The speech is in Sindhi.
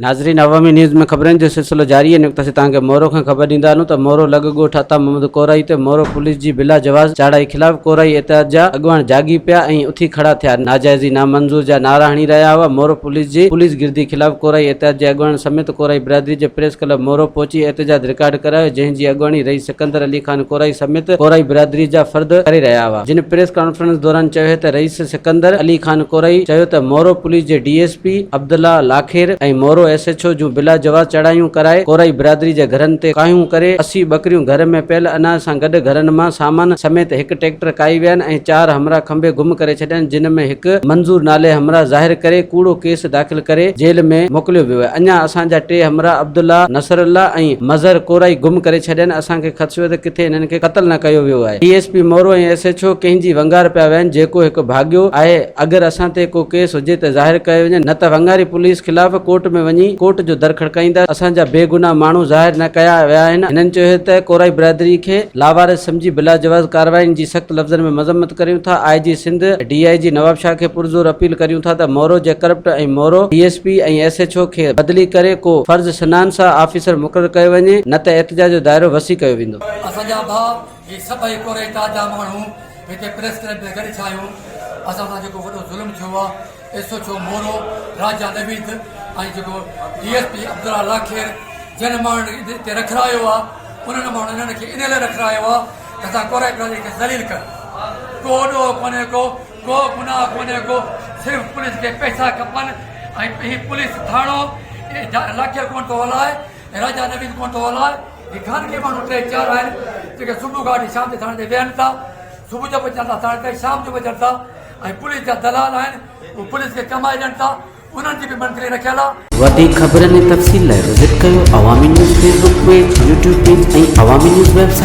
ناظرين عوامي نيوز ۾ خبرن جو سلسلو جاري آهي نڪتاسين توهان کي مورو کان خبر ڏيندا هلون ته مورو لڳ ڳوٺ عطا محمد ڪورائي تي مورو پوليس جي بلا جواز چاڙهائي خلاف ڪورائي اتحاد جا اڳواڻ جاڳي پيا ۽ اٿي کڙا ٿيا ناجائزي نامنظور جا نعرا هڻي رهيا هئا مورو پوليس جي پوليس گردي خلاف ڪورائي اتحاد جي اڳواڻن سميت ڪورائي برادري جي پريس ڪلب مورو پهچي احتجاج رڪارڊ ڪرايو جنهن جي اڳواڻي رئيس سڪندر علي خان ڪورائي سميت ڪورائي برادري جا فرد ڪري رهيا هئا جن پريس ڪانفرنس دوران چيو ته رئيس سڪندر علي خان ڪورائي چيو ته مورو پوليس جي D S P Abdullah Lakhair ۽ Moro S H O جون بلا جواز چڙهايون ڪرائي ڪورائي برادري جي گهرن تي ڪاهيون ڪري 80 ٻڪريون گهر ۾ پيل اناج سان گڏ گهرن مان سامان سميت هڪ ٽيڪٽر ڪاهي ويا آهن ۽ چار همراهه کنڀي گم ڪري ڇڏيا آهن جن ۾ هڪ منظور نالي همراهه ظاهر ڪري ڪوڙو ڪيس داخل ڪري جيل ۾ موڪليو ويو آهي اڃا اسان جا ٽي همراهه عبدالله، نصرالله ۽ مظهر ڪورائي گم ڪري ڇڏيا آهن اسان کي خدشو آهي ته ڪٿي انهن کي قتل نه ڪيو ويو آهي D S P Moro ۽ S H O ڪنهن جي ونگار پيا وهن جيڪو هڪ ڀاڳيو آهي اگر اسان تي ڪو ڪيس هجي ته ظاهر ڪيو وڃي نه ته ونگاري پوليس خلاف ڪورٽ ۾ وڃي ڪورٽ جو در کڙڪائيندا اسان جا بي گناهه ماڻهو ظاهر نه ڪيا ويا آهن هنن چيو ته ڪورائي برادري کي لاوارث سمجهي بلاجواز ڪارروائين جي سخت لفظن ۾ مذمت ڪريون ٿا I G Sindh D I G Nawabshah کي پرزور اپيل ڪريون ٿا ته مورو جي corrupt ۽ Moro D S P ۽ S H O کي بدلي ڪري ڪو فرض شنانسا آفيسر مقرر ڪيو وڃي نه ته احتجاج جو دائرو وسيع ڪيو ويندو. اسان جا ڀاء هي سڀئي ڪورئي تازا ماڻهو هتي پريس ڪلب ۾ گڏ ٿيا آهيون. اسان سان جيڪو وڏو ظلم ٿيو آهي S H O Moro Raja Naveed ۽ جيڪو D S P Abdullah Lakhair جن ماڻهن هتي رکرايو آهي انهن ماڻهن انهن کي ان لاء رکرايو آهي ته اسان ڪورئي برادري کي ذليل ڪن. ڪو ڏوهه ڪونهي ڪو ڪو گناهه ڪونهي ڪو صرف پوليس کي پئسا کپن ۽ هي پوليس ٿاڻو لاکير ڪونه ٿو هلائي راجا نويد ڪونه ٿو هلائي. هي خانگي ماڻهو ٽي چار آهن جيڪي صبح کان وٺي شام تائين ٿاڻي تي ويهن ٿا صبح جو به اچن ٿا ٿاڻي تي شام جو به اچن ٿا ۽ پوليس جا دلال آهن اهي پوليس کي ڪمائي ڏين ٿا انهن جي به منٿلي رکيل آهي. وڌيڪ خبرن ۽ تفصيل لاء وزٽ ڪيو Awami news Facebook page, YouTube page ۽ Awami news website.